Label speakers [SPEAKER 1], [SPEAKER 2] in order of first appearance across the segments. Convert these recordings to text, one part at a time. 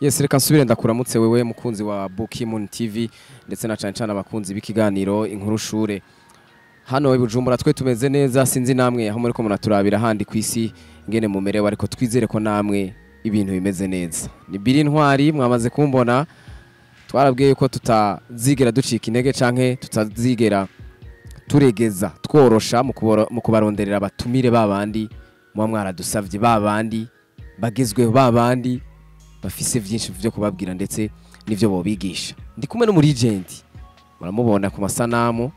[SPEAKER 1] Yes, reka nsubire ndakuramutse wewe mukunzi wa Bukimun TV ndetse na cane cane abakunzi b'ikiganiro Inkuru Shure. Hano i Bujumbura twe tumeze neza, sinzi namwe aho muriko muraturabira handi kwisi ingene mumerewe, ariko twizere ko namwe ibintu bimeze neza. Ni Biri Ntwari, mwamaze kumbona. Twarabwiye ko tutazigera ducika intege canke tutazigera turegeza tworosha mu kubaronderera abatumire babandi muba mwaradusavye, babandi bagezweho, babandi bafise vyinshi vyo kubabwira ndetse n'ivyo bobigisha. Ndi kumwe n'umu legend, muramubona ku masanamu,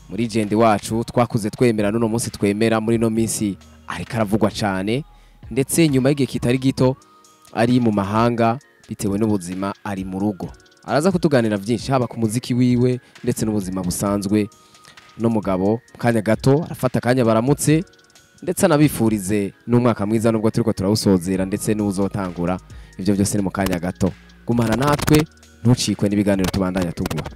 [SPEAKER 1] muri legend wacu twakuze twemera, n'uno munsi twemera, muri no minsi ariko aravugwa cane, ndetse nyuma y'igihe kitari gito ari mu mahanga bitewe n'ubuzima ari mu rugo. Araza kutuganira vyinshi haba ku muziki wiwe ndetse n'ubuzima busanzwe. No mugabo mu kanya gato arafata akanya baramutse ndetse anabifurize n'umwaka mwiza nubwo turiko turawusozera ndetse n'uzotangura. Ivyo byose ni mu kanya gato. Gumana natwe ntucikwe n'ibiganiro tubandanya tuguha.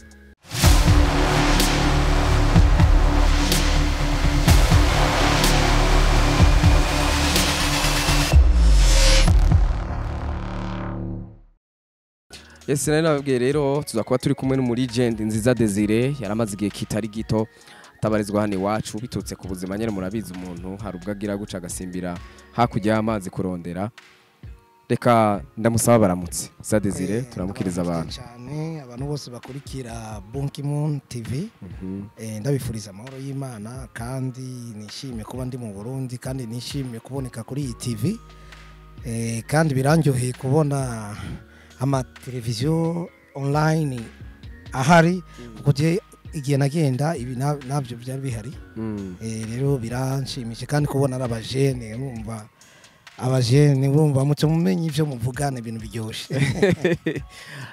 [SPEAKER 1] Yes, nari nababwiye rero tuzakuba turi kumwe n'umu legend Nziza Desire, yaramaze igihe kitari gito atabarizwa hano iwacu biturutse ku buzima nyene. Murabizi umuntu hari ubwo agira guca agasimbira hakurya y'amazi kurondera. Reka ndamusaba baramutse. Nziza Desire, turamukiriza abantu
[SPEAKER 2] cyane, abantu bose bakurikira Bukimun TV. Ndabifuriza amahoro y'Imana kandi nishimiye kuba ndi mu Burundi, kandi nishimiye kuboneka kuri iyi TV. Kandi birandyoheye kubona amateleviziyo online ahari, kuko igihe nagenda ibi nabyo byari bihari. Rero biranshimishije kandi kubona ari abajene, urumva abajene, urumva muce mumenye ivyo muvugana, ibintu biryoshe.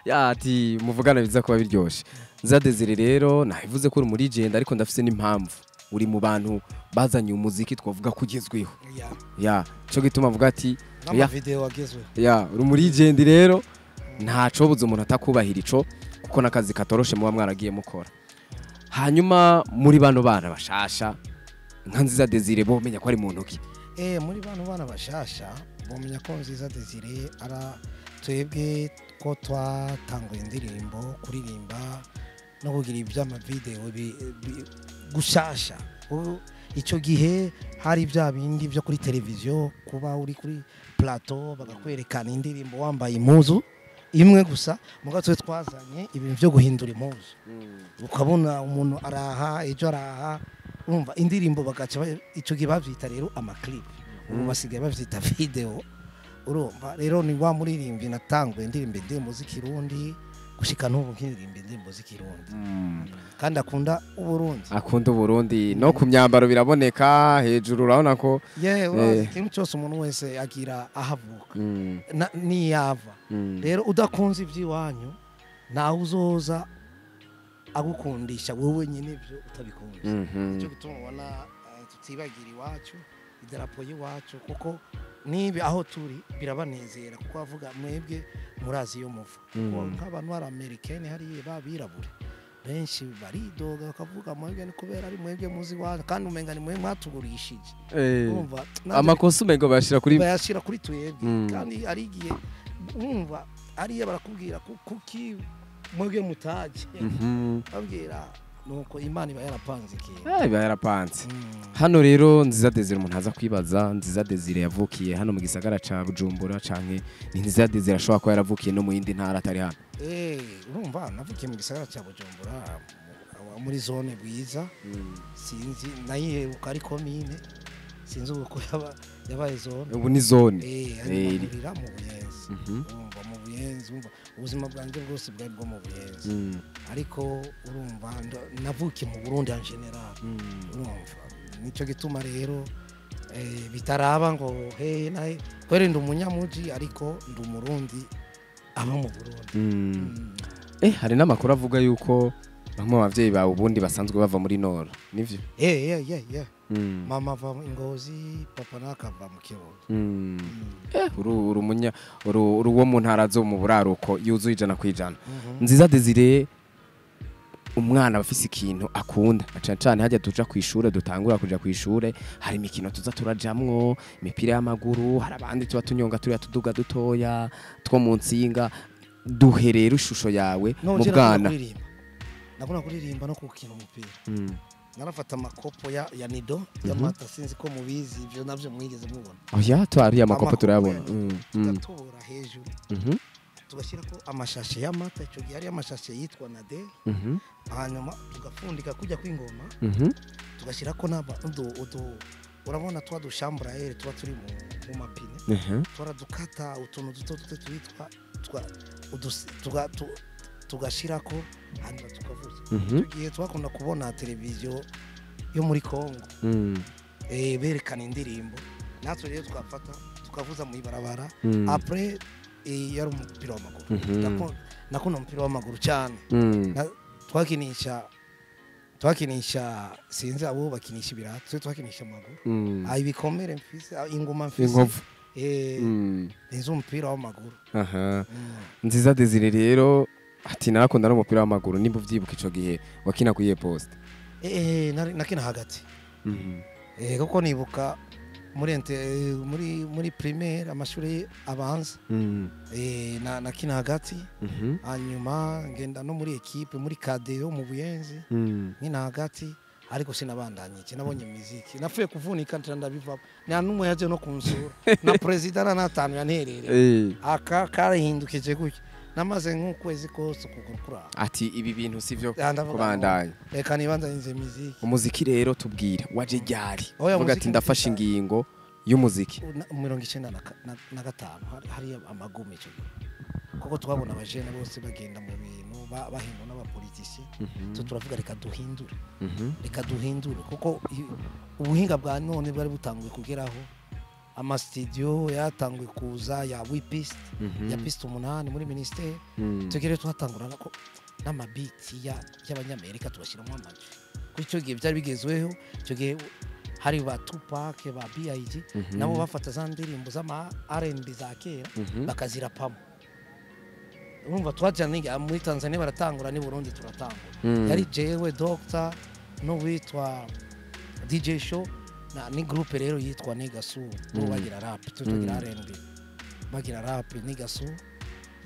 [SPEAKER 1] Ya, ati muvugana biza kuba biryoshe. Nziza Desire rero nabivuze ko uri muri legend, ariko ndafise n'impamvu uri mu bantu bazanye umuziki twavuga kugezweho. Ya, cyo gituma avuga ati
[SPEAKER 2] n'amavideo agezweho.
[SPEAKER 1] Ya, uri muri legend rero ntaco buze umuntu atakubahira ico, kuko nakazi katoroshe muba mwaragiye mukora. Hanyuma muri bano bana bashasha nka Nziza Desire bo menya ko ari mu ntoki.
[SPEAKER 2] Muri bano bana bashasha bomenya ko Nziza Desire ara twebwe ko twatanguye indirimbo, kuririmba no kugira iby'ama video gushasha. Ico gihe hari bya bindi byo kuri televiziyo, kuba uri kuri plateau bagakwerekana indirimbo wambaye impuzu imwe gusa. Muga twe twazanye ibintu byo guhindura impuzu, ukabona umuntu araha ejo araha, urumva indirimbo bagaca ico gihe bavyita rero amaclip, ubu basigaye bavyita video. Urumva rero ni wa muririmbyi natanguye indirimbo indirimbo z'ikirundi gushika n'ubu nkiririmba indirimbo z'ikirundi, kandi akunda Uburundi,
[SPEAKER 1] akunda Uburundi no ku myambaro biraboneka hejuru, urabona ko
[SPEAKER 2] yewe ikintu cyose umuntu wese agira ahavuka niyava. Rero udakunze iby'iwanyu nawe uzoza agukundisha wowe nyine ibyo utabikunze. Nicyo gituma ubona tutibagira iwacu, idarapo y'iwacu, kuko nibi aho turi birabanezera, kuko bavuga mwebwe murazi iyo muva. Nk'abantu bari Amerikani hariya babirabure benshi baridoga bakavuga mwebwe ni kubera ari mwebwe muzi iwacu, kandi umenga ni mwebwe mwatugurishije. Urumva
[SPEAKER 1] amakosa umengo bayashira
[SPEAKER 2] kuri twebwe, kandi ari igihe urumva ariya barakubwira kuki mwebwe mutaje, babwira nuko Imana iba yarapanze ikintu.
[SPEAKER 1] Iba yarapanze. Hano rero Nziza Desire umuntu aza kwibaza, Nziza Desire yavukiye hano mu gisagara ca Bujumbura canke ni Nziza Desire ashobora kuba yaravukiye no mu yindi ntara atari hano?
[SPEAKER 2] Urumva navukiye mu gisagara ca Bujumbura muri zone Bwiza. Sinzi nayiheruka ari commune, sinzi uko yabaye zone.
[SPEAKER 1] Ubu ni zone.
[SPEAKER 2] Ariko mu Buyenzi. Urumva mu Buyenzi, urumva ubuzima bwanjye bwose bwari bwo mu Buyenzi. Ariko urumva navukiye mu Burundi en general. Urumva nico gituma rero bitaraba ngo he nahe kwere ndi umunyamuji ariko ndi umurundi aba mu Burundi.
[SPEAKER 1] Hari n'amakuru avuga yuko bamwe mu bavyeyi bawe ubundi basanzwe bava muri Nord, nivyo?
[SPEAKER 2] Mama ava Ngozi, papa nakava mu Kirundo.
[SPEAKER 1] Uru umunya uru wo mu ntara zo mu buraruko yuzuye 100%. Nziza Desire Umwana aba afise ikintu akunda, na cane cane hajya tuja kw'ishure, dutangura kuja kw'ishure, hari imikino tuza turajamwo, imipira y'amaguru, hari abandi tuba tunyonga turiya tuduga dutoya two mu nsinga. Duhe rero ishusho yawe
[SPEAKER 2] No,
[SPEAKER 1] mu
[SPEAKER 2] je nakunda
[SPEAKER 1] bwana.
[SPEAKER 2] kuririmba. Nakunda kuririmba no gukina umupira. Narafata amakopo ya nido y'amata, sinzi ko mubizi ivyo navyo mwigeze mubona.
[SPEAKER 1] Oya, twariya amakopo
[SPEAKER 2] Amakopo
[SPEAKER 1] turayabona.
[SPEAKER 2] ya nido, tugatobora hejuru, tugashyirako amashashe y'amata. Icyo gihe hari amashashe yitwa nade. Hanyuma tugapfundika kujya kw'ingoma, tugashyirako n'aba udu urabona twa dushamburayeri tuba turi mu mapine, turadukata utuntu duto duto twitwa tugashirako, hanyuma tukavuza. Icyo gihe twakunda kubona televiziyo yo muri Congo, berekana indirimbo, natwe rero twafata tukavuza mu ibarabara. Après yari umupira w'amaguru. Nakunda umupira w'amaguru cyane. Twakinisha, sinzi abo bakinisha ibirato, twe twakinisha amaguru. Ibikomere mfise, inguma mfise,
[SPEAKER 1] Inkovu.
[SPEAKER 2] Nizo umupira w'amaguru.
[SPEAKER 1] Aha. Nziza Desire rero ati narakunda n'umupira w'amaguru. Nimba uvyibuka, ico gihe wakina kuyihe poste?
[SPEAKER 2] Nakina hagati. Kuko nibuka muri primaire, amashuri abanza, nakina hagati. Hanyuma ngenda no muri équipe muri cadets yo mu Buyenzi, nkina hagati, ariko sinabandanyije. Nabonye muziki napfuye kuvunika, nca ndabivamo. Nta n'umwe yaje no kunsura, na perezida na natanu yanterere. Aka karahindukije gutya, namaze nk'ukwezi kose ukuguru kuraba.
[SPEAKER 1] Ati ibi bintu sivyo
[SPEAKER 2] Ah, ndavuga
[SPEAKER 1] kubandanya.
[SPEAKER 2] Reka nibandanyije muziki.
[SPEAKER 1] Umuziki rero tubwire, waje ryari?
[SPEAKER 2] Oya,
[SPEAKER 1] Uvuga
[SPEAKER 2] umuziki
[SPEAKER 1] ati ndafashe
[SPEAKER 2] ni
[SPEAKER 1] ingingo y'umuziki.
[SPEAKER 2] 95 hari amagume icyo gihe, kuko twabona abajene bose bagenda mu bintu bahindwa n'abapolitisi. So turavuga reka duhindure, reka duhindure, kuko ubuhinga bwa none bwari butanguye kugeraho, amasitidiyo yatanguye kuza ya wipiste, ya piste 8 muri ministeri. Tugere twatangura n'amabiti y'abanyamerika, tugashyiramo amajwi, kuko icyo gihe byari bigezweho. Icyo gihe hari ba Tupac, ba B.I.G., nabo bafata za ndirimbo z'ama R&B za kera, bakazirapamo. Urumva twajyana muri Tanzania baratangura, ni Burundi turatangura. Yari jewe, Doctor, n'uwitwa DJ Show na ni groupe rero yitwa Nigasu, bo bagira rap, twe tugira R&B, bagira rap Nigasu,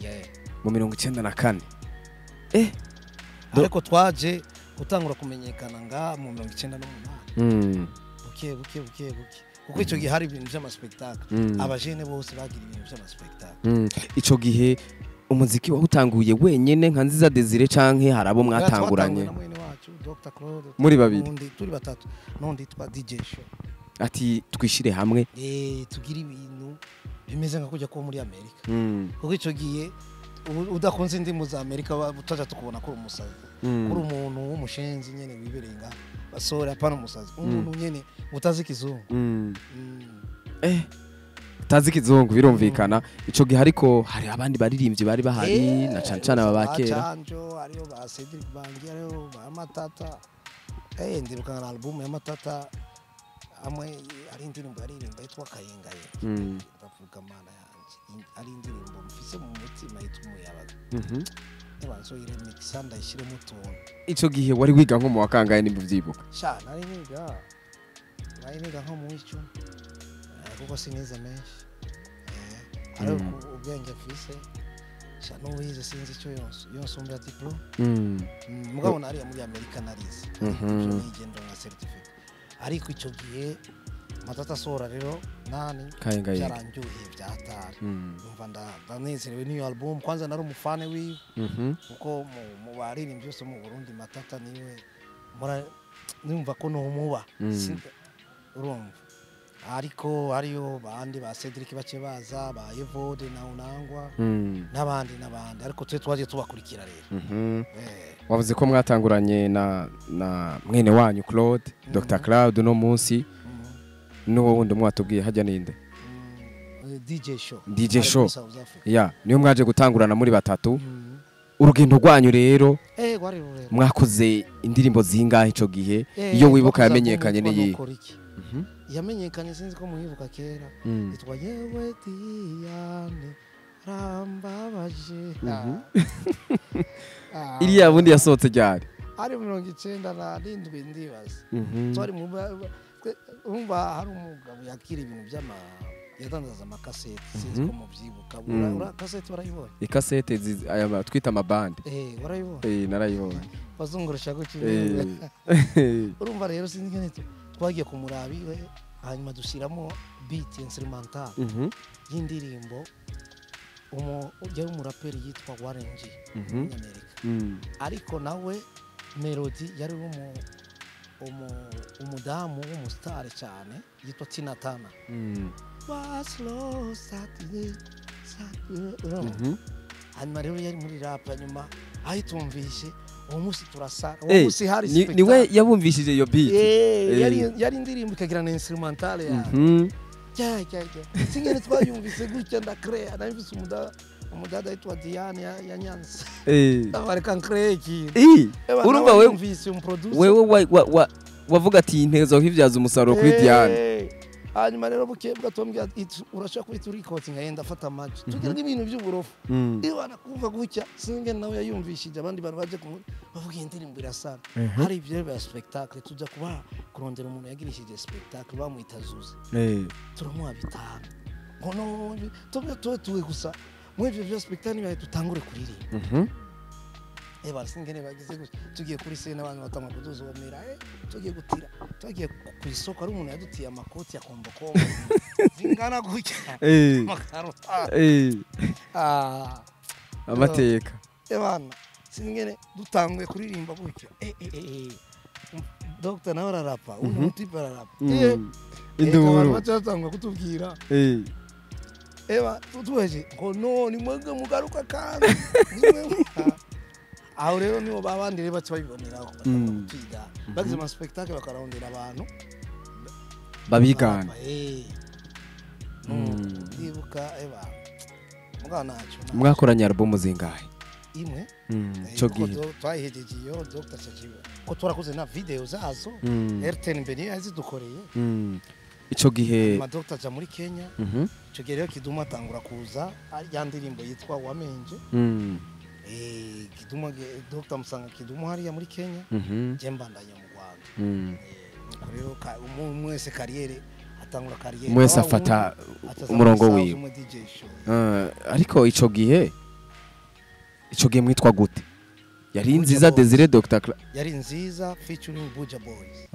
[SPEAKER 2] yeah.
[SPEAKER 1] Mu 94?
[SPEAKER 2] Ariko twaje gutangura kumenyekana nga mu 98, buke buke buke buke, kuko icyo gihe hari ibintu by'amaspectacle, abajene bose bagira ibintu by'amaspectacle.
[SPEAKER 1] Ico gihe umuziki wawutanguye wenyene nka Nziza Desire, canke hari abo mwatanguranye?
[SPEAKER 2] Twatanguranye na mwene wacu Dr Claude.
[SPEAKER 1] Muri babiri?
[SPEAKER 2] N'undi, turi batatu, n'undi twa DJ Show.
[SPEAKER 1] Ati twishire hamwe.
[SPEAKER 2] Tugira ibintu bimeze nka kujya kuba muri Amerika, kuko icyo gihe udakunze indimu za Amerika utaja tukubona ko uri umusazi, kuri umuntu w'umushenzi nyene wibereye ngaha basore, apana umusazi, umuntu nyene utazi ikizungu.
[SPEAKER 1] Utazi ikizungu, birumvikana. Ico gihe ariko hari abandi baririmbyi bari bahari, na cane cane aba ba kera?
[SPEAKER 2] Canjo, hariyo ba Cedric Bangi, hariyo ba Matata. Ndibuka na album ya Matata amwe ari indirimbo yaririmba yitwa Kayengaye. Ndavuga mana yanje, ari indirimbo mfise mu mutima yitwa Umuyabaga. Nibanzo yiremixa ndayishiremo utuntu.
[SPEAKER 1] Ico gihe wari wiga nko mu wa kangahe, nimba uvyibuka?
[SPEAKER 2] Sha, nari niga nko mu w'icumi, kuko sinize menshi. Ariko ubwenge mfise, sha, n'uwize sinzi icyo yonsumbya diplôme. Mugabo nariya muri Amerika narize ivyo nigendo nka certificate. Ariko icyo gihe Matata asohora rero nani,
[SPEAKER 1] Kayengayenga.
[SPEAKER 2] Byaranryoheye byatari. Numva ndanezerewe n'iyo album. Kwanza nari umufane wiwe, kuko mu baririmbyi byose mu Burundi Matata niwe numva ko nomuba. Urumva, ariko hariyo bandi ba Cedric bace baza, ba Evode na Unangwa, n'abandi n'abandi, ariko twe twaje tubakurikira rero.
[SPEAKER 1] Wavuze ko mwatanguranye na mwene wanyu Claude, Dr Claude no munsi, n'uwo wundi mwatubwiye hajya ninde?
[SPEAKER 2] DJ Show.
[SPEAKER 1] DJ
[SPEAKER 2] Ari
[SPEAKER 1] Show.
[SPEAKER 2] muri South Africa.
[SPEAKER 1] Ya, niyo mwaje gutangurana muri batatu. Urugendo rwanyu rero,
[SPEAKER 2] Rwari rurerure.
[SPEAKER 1] mwakoze indirimbo zingahe ico gihe? Iyo wibuka
[SPEAKER 2] Twakoze
[SPEAKER 1] yamenyekanye
[SPEAKER 2] album
[SPEAKER 1] niyi?
[SPEAKER 2] yitwa Nukora Iki. Yamenyekanye, sinzi ko muyibuka kera, yitwa Yewe Diane Rambabaje.
[SPEAKER 1] Iriya bundi yasohotse ryari?
[SPEAKER 2] Ari 97 ndibaza. Twari mu umva hari umugabo yakira ibintu by'ama yadandaza amakasete, sinzi ko mubyibuka. Ura kasete warayibonye?
[SPEAKER 1] Ikasete aya twita amabande.
[SPEAKER 2] Warayibonye?
[SPEAKER 1] Narayibonye.
[SPEAKER 2] Bazungurusha gutyo. Urumva rero sinzi ngene twagiye kumurabi hanyuma dushiramo beat instrumental y'indirimbo ujya umuraperi yitwa Warren G w'Amerika. Ariko nawe melody yari umudamu w'umustar cyane yitwa Tina Turner. Was Saturday Saturday. Hanyuma rero yari muri rap, hanyuma ayitumvishe uwo munsi turasara, uwo munsi hari spectacle.
[SPEAKER 1] Niwe yabumvishije iyo beat.
[SPEAKER 2] Yari indirimbo ikagira na instrumental ya. Cya singene twayumvise gutya ndakrea, nayumvise umudada yitwa Diane ya Nyanza. Abareka nkreye ikintu.
[SPEAKER 1] Urumva wewe wewe wavuga ati intezo nk'ivyaza umusaruro kuri Diane.
[SPEAKER 2] Hanyuma rero buke bwatombye urashaka kuri turikoti ngenda afata match. Tugira n'ibintu by'uburofu. Iyo anakumva gutya singene nawe yayumvishije abandi bantu baje bavuga indirimbo irasana. Hari ibyo bya spectacle tujya kuba kurondera umuntu yagirishije spectacle bamwita Zuze. Turamuha bitanu. Ngo no tubye gusa muri ibyo bya spectacle nibaye tutangure kuririmba. Singene bagize gutya tugiye kuri scene abantu batanga kuduzomera tugiye gutira tugiye ku isoko ari umuntu yadutiye amakoti ya kombokombo zingana gutya amakaroti
[SPEAKER 1] amateka
[SPEAKER 2] ebana singene dutanguye kuririmba gutya Doctor nawe ararapa undi mutipe ararapa
[SPEAKER 1] induru
[SPEAKER 2] batangwa kutubwira eba tutuweje ngo no ni mwebwe mugaruka kandi nimwe. Aho rero nibo babandi rero batibabibonera kwiga bagize ama spectacle bakarondera abantu
[SPEAKER 1] babigana.
[SPEAKER 2] Ndibuka eba mugana naco
[SPEAKER 1] mwakoranye album zingahe?
[SPEAKER 2] Imwe.
[SPEAKER 1] Cyo gihe
[SPEAKER 2] twayihejeje iyo Dr. Chachiba ko twarakoze na video zazo RTN Beni yazidukoreye.
[SPEAKER 1] Ico gihe
[SPEAKER 2] ma Dr. ja muri Kenya. Ico gihe rero Kiduma atangura kuza ya ndirimbo yitwa Wamenje. Kiduma Dr. Musanga Kiduma hariya muri Kenya. Je mbandanya mu Rwanda. Rero mwese kariyere atangura kariyere
[SPEAKER 1] mwese afata umurongo wiwe. Ariko ico gihe mwitwa gute? Yari nziza Desire Dr.
[SPEAKER 2] Yari nziza featuring Buja Boys.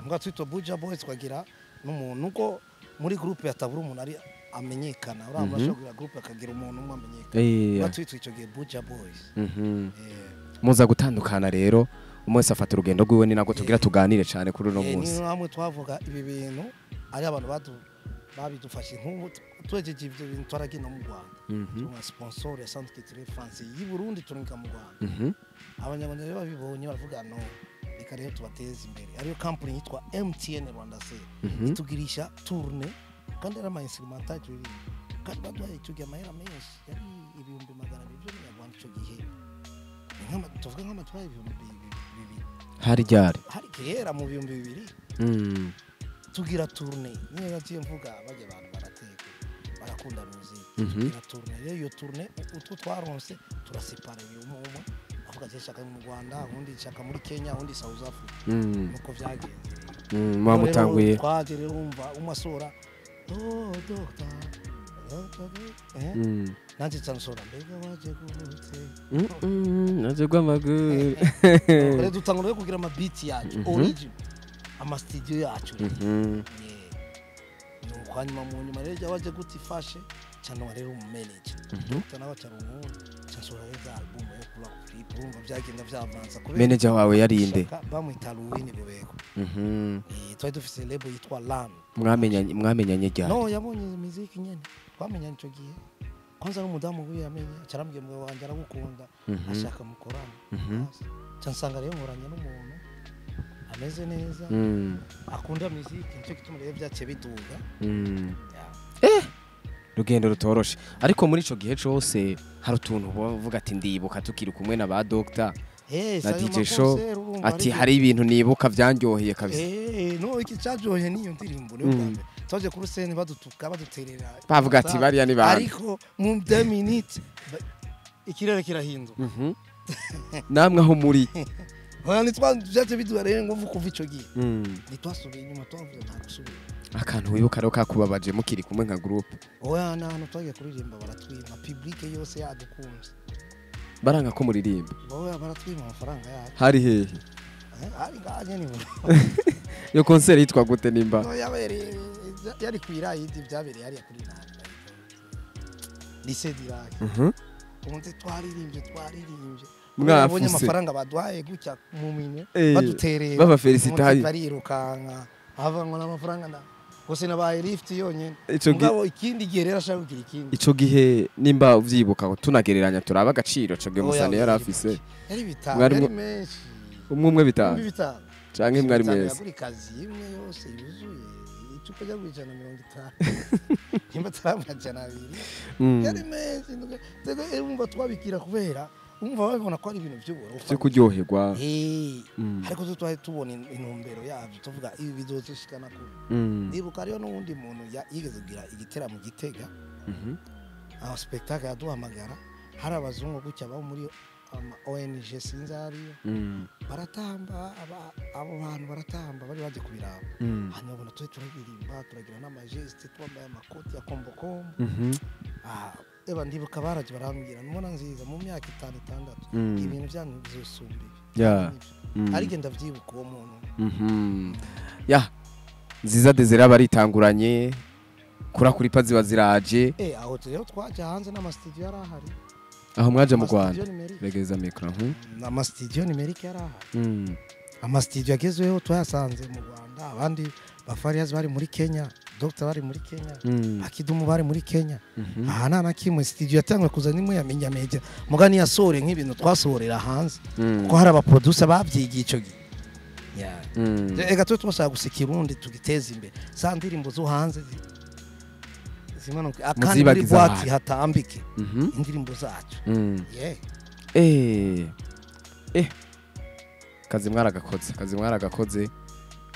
[SPEAKER 2] Mbwa twitwa Buja Boys twagira n'umuntu uko muri groupe yatabura umuntu ari amenyekana, urabona ashobora groupe akagira umuntu umwe amenyekana. Batwitwa ico gihe Buja Boys.
[SPEAKER 1] Muza gutandukana rero umwe afata urugendo rwiwe, ni nako tugira tuganire cyane kuri uno munsi.
[SPEAKER 2] Ni hamwe twavuga ibi bintu ari abantu babidufashe nk'ubu twejeje ibyo bintu twaragenda mu Rwanda. Tuma sponsor ya Centre Culturel Français y'i Burundi turinka mu Rwanda. Abanyarwanda rero babibonye baravuga no reka rero tubateze imbere. Ariyo company yitwa MTN Rwanda C itugirisha tournée kandi ari ama instrumental turirimba. Kandi baduhaye icyo amahera menshi yari 200,000 by'amanyarwanda icyo gihe. Tuvuga nk'amatwara 2000.
[SPEAKER 1] Hari ryari?
[SPEAKER 2] Hari kera mu 2000. Tugira tournée niyo nagiye mvuga bajya abantu barateka barakunda music. Tugira tournée rero iyo tournée utwo twaronse turasepara umwe umwe avuga ati shaka mu Rwanda undi shaka muri Kenya undi South Africa. Nuko byagenze.
[SPEAKER 1] Mwamutanguye
[SPEAKER 2] twaje rero umva umasora oh doctor nanjye nsansora mbega waje gute
[SPEAKER 1] naje gwamaguru.
[SPEAKER 2] Rero dutangura kugira ama beat yacu origin ama studio yacu. Nuko hanyuma mu nyuma rero waje gute ifashe cyane rero mu manager Dr. nawe cyarungu cyansora rero album yo kula clip urumva byagenda byavanza kubera
[SPEAKER 1] manager wawe yarinde
[SPEAKER 2] bamwita Louis Bubeko. Twari dufise label yitwa Lan.
[SPEAKER 1] Mwamenyanye ryari?
[SPEAKER 2] No yabonye music nyene twamenyanye ico gihe. Kwanza n'umudamu wiwe yamenye cyarambwiye mwe wanje aragukunda ashaka mukorana. Cyansanga rero nkoranye n'umuntu ameze neza akunda music nicyo gituma rero byaciye biduga.
[SPEAKER 1] Rugendo rutoroshe. Ariko muri ico gihe cose hari utuntu bavuga ati ndibuka tukiri kumwe na ba doctor na DJ Show ati hari ibintu nibuka byanjyoheye kabisa.
[SPEAKER 2] No iki cyajoheye niyo ndirimbo niyo bwa twaje kuri scene badutuka baduterera
[SPEAKER 1] bavuga ati bariya ni bande,
[SPEAKER 2] ariko mu 2 minutes ikirere kirahinduka.
[SPEAKER 1] Namwe aho muri
[SPEAKER 2] Oya, nitwa byaje biduha rero ingufu kuva ico gihe. Ntitwasubiye inyuma, twavuze nta gusubira.
[SPEAKER 1] Akantu wibuka rero kakubabaje mukiri kumwe nka groupe?
[SPEAKER 2] Oya, ni ahantu twagiye kuririmba baratwima, public yose yadukunze.
[SPEAKER 1] Baranga ko muririmba?
[SPEAKER 2] Oya, baratwima amafaranga yacu.
[SPEAKER 1] Hari hehe?
[SPEAKER 2] Hari ngaha nyene.
[SPEAKER 1] Iyo concert yitwa gute nimba?
[SPEAKER 2] No, yabereye, yari kwirayidi, byabereye hariya kuri nani, lycée d'Irak. Umunsi twaririmbye, twaririmbye.
[SPEAKER 1] Mwafuse.
[SPEAKER 2] Babonye amafaranga baduhaye gutya mu minwe, baduterera.
[SPEAKER 1] Baba félicita hari.
[SPEAKER 2] Barirukanka, havanwa n'amafaranga nda gusa nabaye lift yonyene.
[SPEAKER 1] Ico
[SPEAKER 2] Mugabo ikindi gihe rero ashaka kugira ikindi.
[SPEAKER 1] Ico gihe nimba uvyibuka, tunagereranya turaba agaciro ico gihe
[SPEAKER 2] Oya,
[SPEAKER 1] Musani yari
[SPEAKER 2] yari
[SPEAKER 1] afise.
[SPEAKER 2] make. Yari 5.
[SPEAKER 1] Mwari
[SPEAKER 2] Yari menshi.
[SPEAKER 1] Umwe umwe 5?
[SPEAKER 2] 5,000.
[SPEAKER 1] Canke mwari
[SPEAKER 2] 5,000.
[SPEAKER 1] mwese?
[SPEAKER 2] Yagura ikazi imwe yose yuzuye, icupa ryo 150, nimba atari 200. Yari menshi. Twebwe umva twabikira kubera umva babibona ko ari ibintu by'uburofa
[SPEAKER 1] Vyo kuryoherwa.
[SPEAKER 2] Ariko twe twari tubona intumbero yabyo, tuvuga ibi bizodushikana kure. Ndibuka hariho n'uwundi muntu yigeze kugira igiteramo Gitega, aho spectacle yaduhamagara, hari abazungu gutya babo muri ama ONG, sinzi ariyo. Baratamba, abo bantu baratamba, bari baje kubiraba. Hanyuma ubona twe turaririmba, turagira n'ama gestes, twambaye amakoti ya kombokombo. Ah, eba ndibuka baraje barambwira, nubona nziza mu myaka 5, 6, ibintu byanyu bizosumba ibi. Nibyo. Ariko ndavyibuka uwo muntu.
[SPEAKER 1] Ya Nziza Desire baritanguranye kura kuri pa ziba ziraje.
[SPEAKER 2] Aho rero twaje hanze n'ama studio yari ahari.
[SPEAKER 1] Aho mwaje mu
[SPEAKER 2] Ama-studio
[SPEAKER 1] Rwanda?
[SPEAKER 2] numérique.
[SPEAKER 1] Regeza micro.
[SPEAKER 2] Ama studio numérique yari ahari. Ama studio agezweho twayasanze mu Rwanda, abandi bafariyazi bari muri Kenya, Dr bari muri Kenya, Akidumu bari muri Kenya. Aha nta na kimwe studio yatanguye kuza nimwe ya Menya Media, mugani yasohore nk'ibintu twasohorera hanze, kuko hari aba producer babyigiye ico gihe. Yeah. Ega twe twashaka gusa Ikirundi tugiteza imbere, za ndirimbo zo hanze zimanuke akandi muri
[SPEAKER 1] Muzibagiza
[SPEAKER 2] boîte
[SPEAKER 1] abantu.
[SPEAKER 2] hatambike indirimbo zacu. Yeah.
[SPEAKER 1] Kazi mwaragakoze, kazi mwaragakoze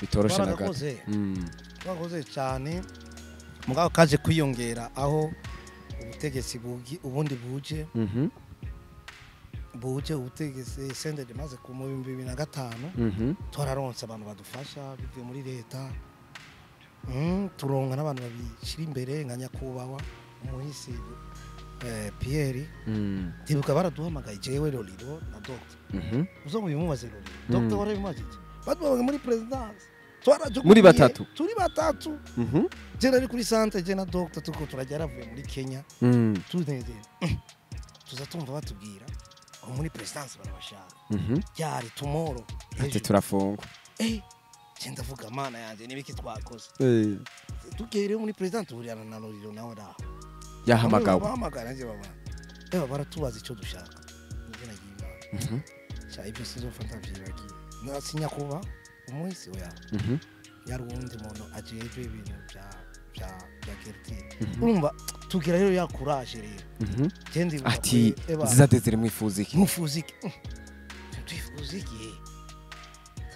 [SPEAKER 1] bitoroshe na gato.
[SPEAKER 2] Twaragakoze. Twakoze cyane, mugabo kaje kwiyongera aho ubutegetsi ubundi buje. Buje ubutegetsi sendede maze ku mu 2005. Twararonse abantu badufasha bivuye muri leta, turonka n'abantu babishyira imbere nka nyakubahwa umuhisi Pierre. Ndibuka baraduhamagaye, jewe, Lolilo na Dr. Uzo mubimubaze Lolilo. Dr warabimubajije, baduhamagaye muri présidence. Twarajugumiye.
[SPEAKER 1] Muri batatu?
[SPEAKER 2] Turi batatu. Je nari kuri centre, je na Dr tuko turajya, yaravuye muri Kenya. Tunezera, tuza tumva batubwira ngo muri présidence barabashaka. Ryari? Tomorrow.
[SPEAKER 1] Ati turafungwa.
[SPEAKER 2] Je ndavuga, mana yanjye, nibiki twakoze? Tugiye rero muri présidence, tuhurirana na Lolilo nawe araho.
[SPEAKER 1] Yahamagawe.
[SPEAKER 2] Bahamagara nje baba, eba baratubaza icyo dushaka mu izina ry'Imana. Sha, ibyo sizopfa ndavyibagiye. Nasinya kuba umuhisi oya. Yari uwundi muntu ajejwe ibintu bya culture. Urumva tugira rero ya courage rero. Je ndibuka
[SPEAKER 1] Ati
[SPEAKER 2] eba,
[SPEAKER 1] Nziza Desire mwifuza iki?
[SPEAKER 2] Mufuza iki? Twifuza iki?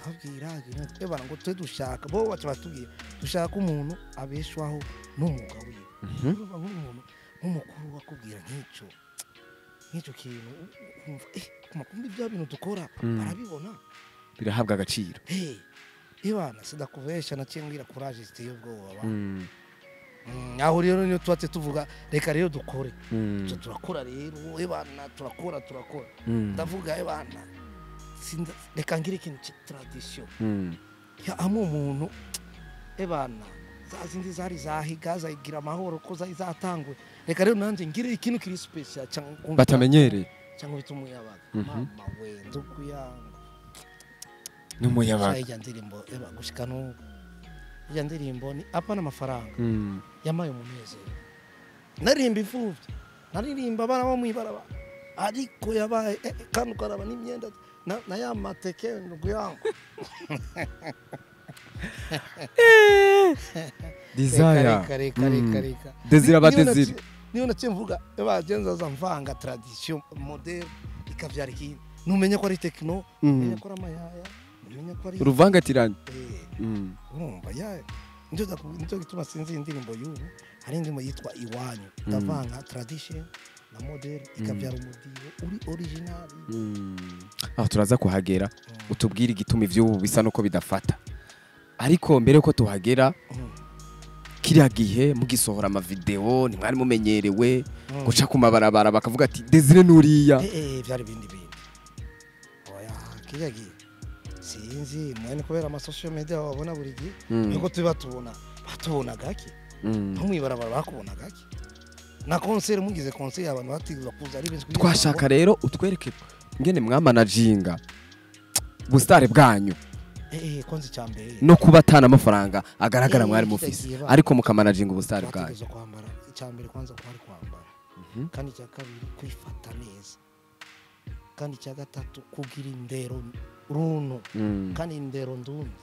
[SPEAKER 2] Tabwira eba ngo twe dushaka, bo baca batubwira dushaka umuntu abeshwaho n'umwuga wiwe. Urumva nk'umuntu nk'umukuru wakubwira nk'icyo kintu, ukumva kuma kumbi bya bintu dukora barabibona.
[SPEAKER 1] Birahabwa agaciro.
[SPEAKER 2] Hey, ibana sidakubesha, naciye ngira courage ziteye ubwoba ba. Aho rero niyo tubatse tuvuga reka rero dukore. Turakora rero, ebana turakora, turakora. Ndavuga ebana reka ngire ikintu tradition. Ya amwe umuntu ebana za zindi zari zahiga zayigira amahoro ko zari zatanguye, reka rero nanjye ngire ikintu kiri special cyangwa
[SPEAKER 1] Batamenyereye.
[SPEAKER 2] cyangwa bita umuyabaga. Mama we, ndukuyanga.
[SPEAKER 1] N'umuyabaga.
[SPEAKER 2] Irya ndirimbo eba gushika n'ubu, irya ndirimbo ni apa n'amafaranga yamaye umunezero. Naririmba imfuvyi, naririmba abana bo mw'ibarabara, ariko yabaye kandi ukaraba n'imyenda na ya mateke ndukuyanga.
[SPEAKER 1] Desire.
[SPEAKER 2] Reka, reka, reka, reka.
[SPEAKER 1] Desire aba Desire.
[SPEAKER 2] Niyo naciye mvuga eba nzaza mvanga tradition moderne ikavyara ikindi, numenye ko ari techno, numenye ko ari amayaya, numenye ko ari
[SPEAKER 1] Uruvangatiranye.
[SPEAKER 2] Urumva ya nicyo gituma sinzi indirimbo y'ubu, hari indirimbo yitwa Iwanyu, ndavanga tradition. na model ikabyara umudiho uri original.
[SPEAKER 1] Aho turaza kuhagera utubwire igituma ivy'ubu bisa nuko bidafata, ariko mbere yuko tuhagera, kiriya gihe mugisohora amavideo ntimwari mumenyerewe guca ku mabarabara bakavuga ati Desire nuriya?
[SPEAKER 2] Byari bindi bindi. Oya, kiriya gihe sinzi mwene, kubera ama social media wabona buri gihe, niko tuba tubona, batubona gake. Nko mw'ibarabara bakubona gake, na concert, mugize concert abantu batigeza kuza ari benshi kugira ngo.
[SPEAKER 1] Twashaka rero utwereke ngene mwamanajinga ubusitari bwanyu
[SPEAKER 2] Kwanza icya mbere
[SPEAKER 1] no kuba atana amafaranga agaragara mwari
[SPEAKER 2] kiriya
[SPEAKER 1] mufise,
[SPEAKER 2] gihe
[SPEAKER 1] ariko mukamanajinga ubusitari bwanyu.
[SPEAKER 2] Twategerezwa kwambara. Icya mbere kwanza kwari kwambara, kandi icya kabiri kwifata neza, kandi icya gatatu kugira indero runtu, kandi indero ndundi.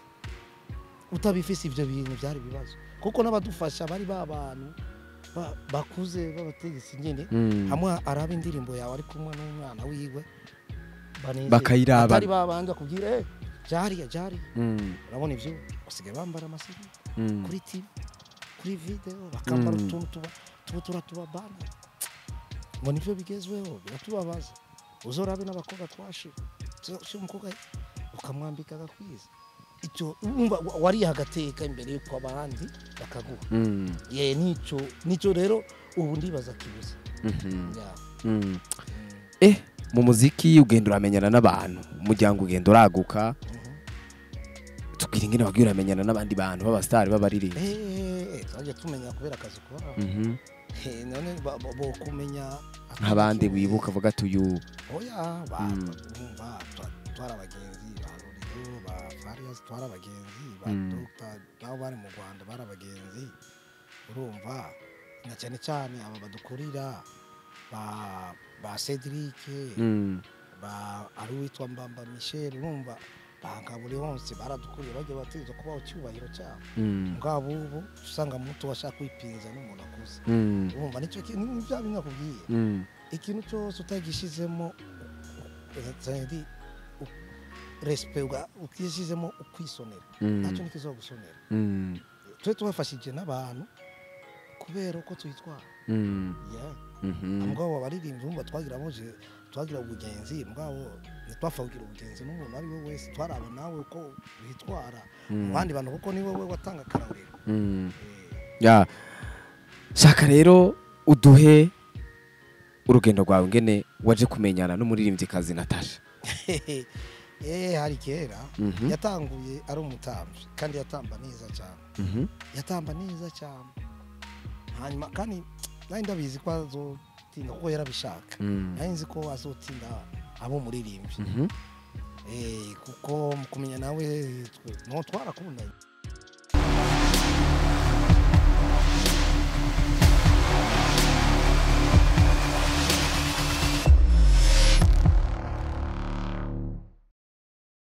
[SPEAKER 2] Utabifise ibyo bintu byari ibibazo, kuko n'abadufasha bari ba bantu bakuze b'abategetsi nyine, hamwe araba indirimbo yawe ari kumwe n'umwana wiwe banezerwa.
[SPEAKER 1] Bakayirabana.
[SPEAKER 2] Atari babanje kubwira jariya jariya. Urabona ibyo basigaye bambara amasiri kuri TV, kuri video bakambara utuntu tuba tuba turatubabana ngo nivyo bigezweho, biratubabaza. Uzorabe n'abakobwa twashira, si umukobwa ukamwambika agakwiza icyo wumva wariha agateka imbere y'uko abandi bakaguha. Ye, nico rero ubu ndibaza kibuze. Yeah.
[SPEAKER 1] Mu muziki ugenda uramenyana n'abantu, umuryango ugenda uraguka. Tubwira ingene wagiye uramenyana n'abandi bantu b'abasitari, b'abaririmbyi.
[SPEAKER 2] Twagiye tumenya kubera akazi ukora. None bokumenya
[SPEAKER 1] Nk'abandi wibuka avuga ati uyu?
[SPEAKER 2] Oya, bumva twari abagenzi ba Rurido, ba Farias, twari abagenzi ba Dr. nabo bari mu Rwanda, bari abagenzi. Urumva na cyane cyane aba badukurira ba Cedric, ba ari uwitwa Mbamba Michel, urumva ba Nkaburi hose baradukuriye, bagiye bateza kubaho icyubahiro cyabo. Ngabo ubu usanga muto washaka kwipinza n'umuntu akuze. Urumva nicyo kintu ni bya bindi nakubwiye, ikintu cyose utagishizemo respect, utishyizemo ukwisonera, ntacyo ntikizogusonera. Twe tubafashije n'abantu kubera uko twitwara. Yeah. Mugabo abaririmbyi urumva twagira boje, twagira ubugenzi, mugabo ntitwapfa kugira ubugenzi n'umuntu ari we wese. Twaraba nawe uko witwara mu bandi bantu, kuko ni wowe watanga akarorero.
[SPEAKER 1] Ya, shaka rero uduhe urugendo rwawe ngene waje kumenyana n'umuririmbyikazi Natasha.
[SPEAKER 2] Hari kera. Yatanguye ari umutambyi kandi yatamba neza cyane. Yatamba neza cyane, hanyuma kandi nari ndabizi ko azotinda kuko yarabishaka. Nari nzi ko azotinda abo muririmbyi. Kuko mu kumenya nawe no twarakundanye.